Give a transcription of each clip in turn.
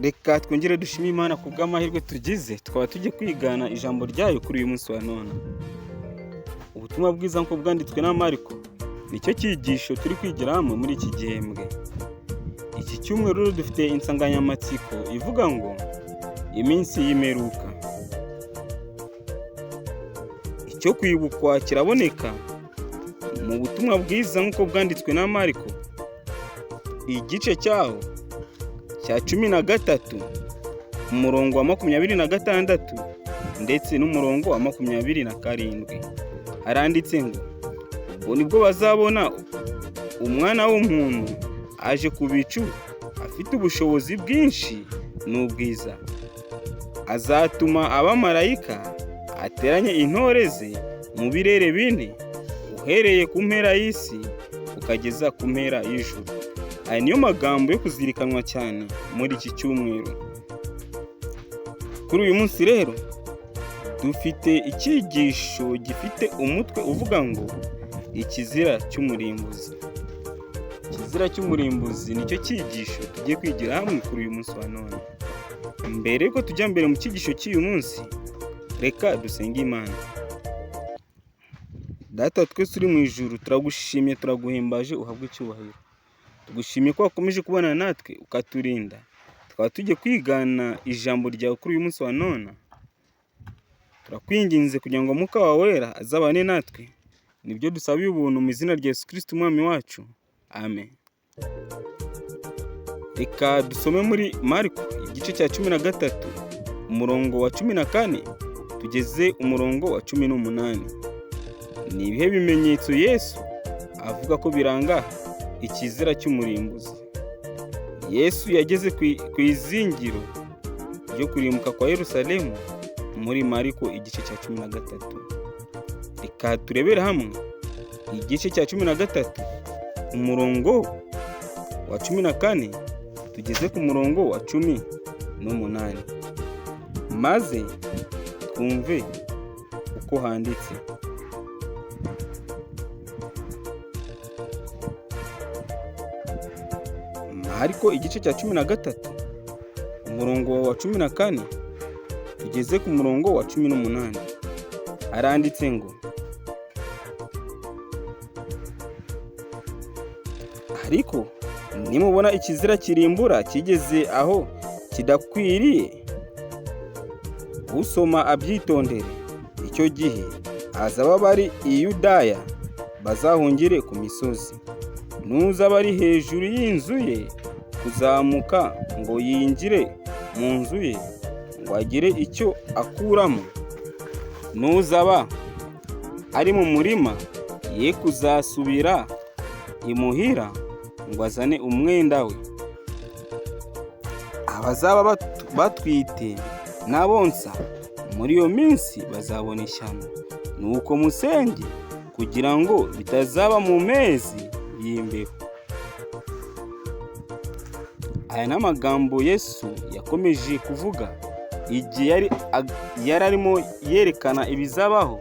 Reka twongere dushime Imana ku bw'amahirwe tugize, tukaba tugiye kwigana ijambo ryayo kuri uyu munsi wa none. Ubutumwa bwiza nk'uko bwanditswe na Mariko nicyo cyigisho turi kwigira hamwe muri iki gihembwe. Iki cyumweru rero dufite insanganyamatsiko ivuga ngo iminsi y'imperuka. Icyo kwibukwa kiraboneka mu butumwa bwiza nk'uko bwanditswe na Mariko, igice cyaho cya 13, umurongo wa 26 ndetse n'umurongo wa 27. Haranditse ngo: "Ubwo nibwo bazabona umwana w'umuntu aje ku bicu afite ubushobozi bwinshi n'ubwiza. Azatuma abamarayika ateranye intore ze mu birere bine, uhereye ku mpera y'isi ukageza ku mpera y'ijuru." Aya niyo magambo yo kuzirikanwa cyane muri iki cyumweru. Kuri uyu munsi rero dufite icyigisho gifite umutwe uvuga ngo ikizira cy'umurimbuzi. Ikizira cy'umurimbuzi nicyo cyigisho tugiye kwigira hamwe kuri uyu munsi wa none. Mbere yuko tujya mbere mu cyigisho cy'uyu munsi, reka dusenge Imana. Data twese uri mu ijuru, turagushimye, turaguhimbaje, uhabwe icyubahiro. Tugushimiye ko wakomeje kubana natwe ukaturinda, tukaba tugiye kwigana ijambo ryawe kuri uyu munsi wa none. Turakwinginze kugira ngo Umwuka wawe wera azabane natwe, nibyo dusabiye ubuntu mu izina rya Yesu Kristo umwami wacu, amen. Reka dusome muri Mariko igice cya 13, umurongo wa 14 tugeze umurongo wa 18. Ni ibihe bimenyetso Yesu avuga ko biranga ikizira cy'umurimbuzi? Yesu yageze ku izingiro ryo kurimbuka kwa Yerusalemu muri Mariko igice cya 13. Reka turebere hamwe igice cya 13, umurongo wa 14 tugeze ku murongo wa 18, maze twumve uko handitse. Mariko igice cya 13, umurongo wa 14 tugeze ku murongo wa 18, haranditse ngo: "Ariko nimubona ikizira kirimbura kigeze aho kidakwiriye, usoma abyitondere, icyo gihe azaba bari i Yudaya bazahungire ku misozi. N'uzaba ari hejuru y'inzu ye kuzamuka ngo yinjire mu nzu ye ngo agire icyo akuramo, n'uzaba ari mu murima ye kuzasubira imuhira ngo azane umwenda we. Abazaba batwite n'abonsa muri iyo minsi bazabona ishyano. Nuko musenge kugira ngo bitazaba mu mezi y'imbeho." Aya ni amagambo Yesu yakomeje kuvuga igihe yari arimo yerekana ibizabaho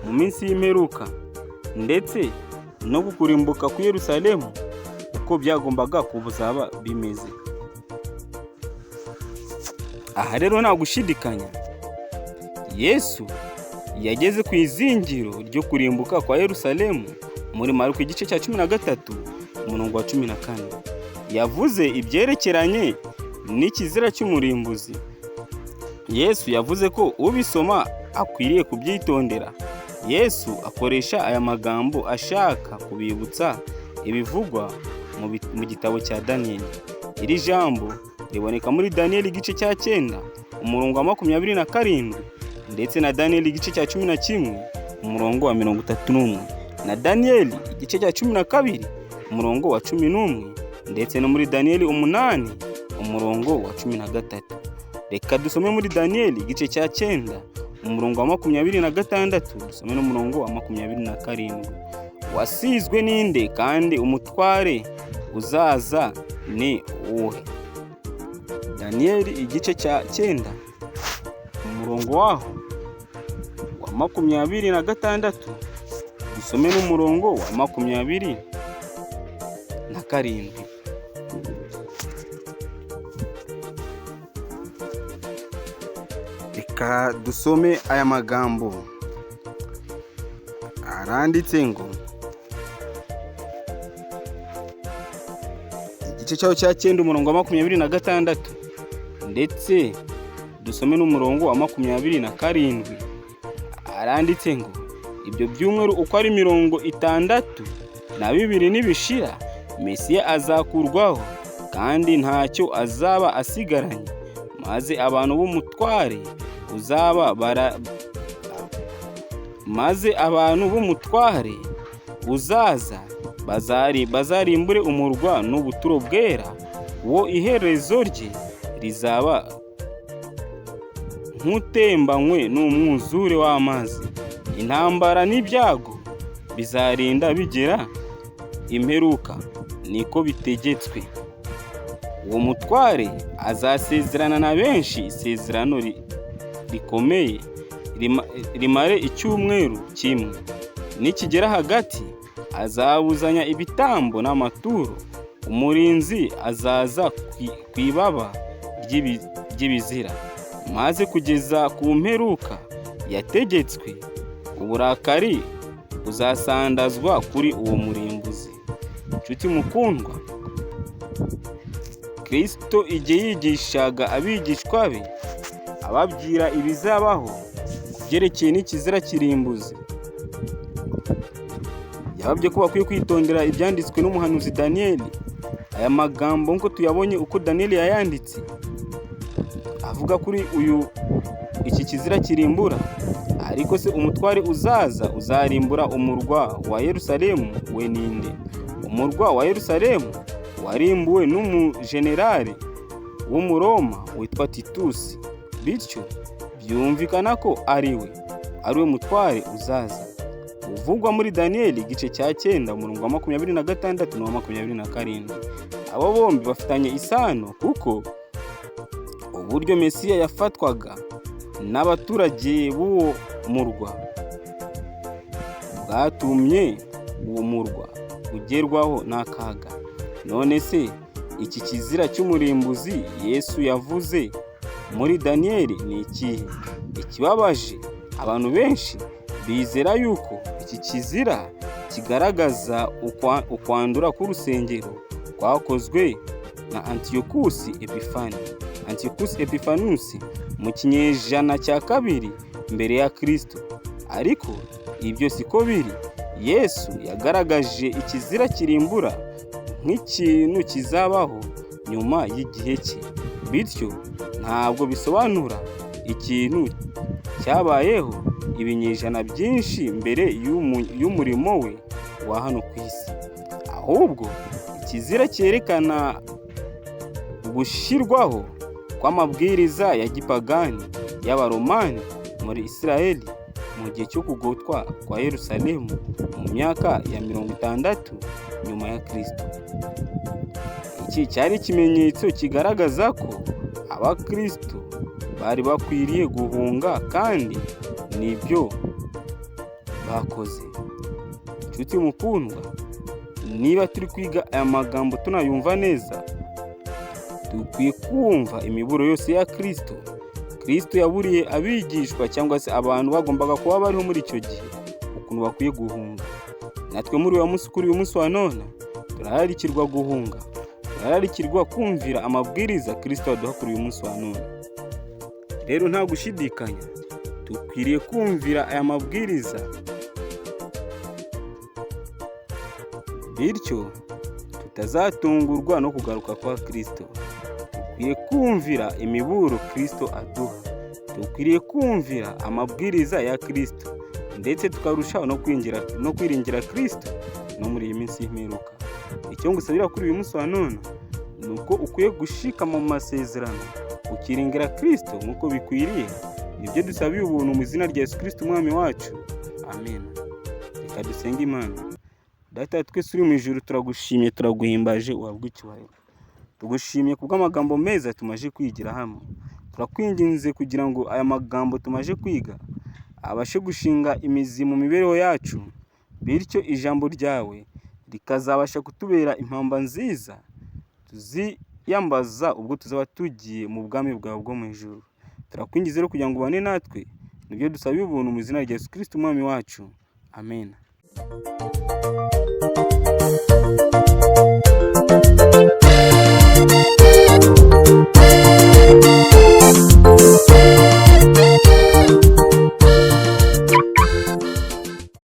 mu minsi y'imperuka ndetse no kurimbuka ku Yerusalemu uko byagombaga kuzaba bimeze. Aha rero nta gushidikanya, Yesu yageze ku izingiro ryo kurimbuka kwa Yerusalemu muri Mariko igice cya 13, umurongo wa 14. Yavuze ibyerekeranye n'ikizira cy'umurimbuzi. Yesu yavuze ko ubisoma akwiriye kubyitondera. Yesu akoresha aya magambo ashaka kubibutsa ibivugwa mu gitabo cya Daniyeli. Iri jambo riboneka muri Daniyeli igice cya 9, umurongo wa 27, ndetse na Daniyeli igice cya 11, umurongo wa 31, na Daniyeli igice cya 12, umurongo wa 11, ndetse no muri Daniyeli 8, umurongo wa 13. Reka dusome muri Daniyeli igice cya 9, umurongo wa 26, dusome n'umurongo wa 27. Wasizwe ninde kandi umutware uzaza ni uwuhe? Daniyeli igice cya 9, umurongo waho wa 26, dusome n'umurongo wa 27. Reka dusome aya magambo aranditse ngo igice cyaho cya 9 umurongo wa 26, ndetse dusome n'umurongo wa 27. Aranditse ngo ibyo byumweru uko ari 62 nibishira, Mesiya azakurwaho kandi ntacyo azaba asigaranye, maze abantu b'umutware uzaba bara maze abantu b'umutware uzaza bazarimbure umurwa n'ubuturo bwera, wo iherezo rye rizaba nk'utembanywe n'umwuzure w'amazi. Intambara n'ibyago bizarinda bigera imperuka, niko bitegetswe. Uwo mutware azasezerana na benshi isezerano rikomeye rimare icyumweru kimwe. Nikigera hagati azabuzanya ibitambo n'amaturo. Umurinzi azaza ku ibaba ry'ibizira, maze kugeza ku mperuka yategetswe, uburakari buzasandazwa kuri uwo murimbuzi. Nshuti mukundwa, Kristo igihe yigishaga abigishwa be ababwira ibizabaho ku byerekeye n'ikizira kirimbuzi, yababwiye ko bakwiye kwitondera ibyanditswe n'umuhanuzi Daniyeli. Aya magambo nk'uko tuyabonye uko Daniyeli yayanditse, avuga kuri uyu iki kizira kirimbura. Ariko se umutware uzaza uzarimbura umurwa wa Yerusalemu we ninde? Umurwa wa Yerusalemu warimbuwe n'umujenerali w'Umuroma witwa Titusi, bityo byumvikana ko ariwe mutware uzaza uvugwa muri Daniyeli igice cya 9 umurongo wa 26 n'uwa 27. Abo bombi bafitanye isano kuko uburyo Mesiya yafatwaga n'abaturage b'uwo murwa bwatumye uwo murwa ugerwaho n'akaga. None se iki kizira cy'umurimbuzi Yesu yavuze muri Daniyeli ni ikihe? Ikibabaje, abantu benshi bizera yuko iki kizira kigaragaza ukwandura k'urusengero rwakozwe na Antiyokusi Epifani. Antiyokusi Epifanusi mu kinyejana cya 2 mbere ya Kristo. Ariko ibyo siko biri. Yesu yagaragaje ikizira kirimbura nk'ikintu kizabaho nyuma y'igihe cye, bityo ntabwo bisobanura ikintu cyabayeho ibinyejana byinshi mbere y'umurimo we wa hano ku isi. Ahubwo ikizira cyerekana gushyirwaho kw'amabwiriza ya gipagani y'Abaromani muri Isiraheli mu gihe cyo kugotwa kwa Yerusalemu mu myaka ya 60 nyuma ya Kristo. Iki cyari ikimenyetso kigaragaza ko Abakristo bari bakwiriye guhunga, kandi nibyo bakoze. Nshuti mukundwa, niba turi kwiga aya magambo tunayumva neza, dukwiye kumva imiburo yose ya Kristo. Kristo yaburiye abigishwa cyangwa se abantu bagombaga kuba bariho muri icyo gihe ukuntu bakwiye guhunga. Natwe muri uyu munsi, kuri uyu munsi wa none, turararikirwa guhunga, turararikirwa kumvira amabwiriza Kristo aduha kuri uyu munsi wa none. Rero nta gushidikanya, dukwiriye kumvira aya mabwiriza, bityo tutazatungurwa no kugaruka kwa Kristo. Dukwiye kumvira imiburo Kristo aduha, dukwiriye kumvira amabwiriza ya Kristo, ndetse tukarushaho no kwiringira Kristo no muri iyi minsi y'imperuka. Icyo ngusabira kuri uyu munsi wa none ni uko ukwiye gushika mu masezerano, ukiringira Kristo nk'uko bikwiriye. Nibyo dusabiye ubuntu mu izina rya Yesu Kristo Umwami wacu, amen. Reka dusenge Imana. Data twese uri mu ijuru, turagushimye, turaguhimbaje, uhabwe icyubahiro. Tugushimiye kubw'amagambo meza tumaze kwigira hamwe. Turakwinginze kugira ngo aya magambo tumaze kwiga abashe gushinga imizi mu mibereho yacu, bityo ijambo ryawe rikazabasha kutubera impamba nziza tuziyambaza ubwo tuzaba tugiye mu bwami bwawe bwo mu ijuru. Turakwingiza rero kugira ngo ubane natwe, nibyo dusaba ubuntu mu izina rya Yesu Kristo Umwami wacu. Amen.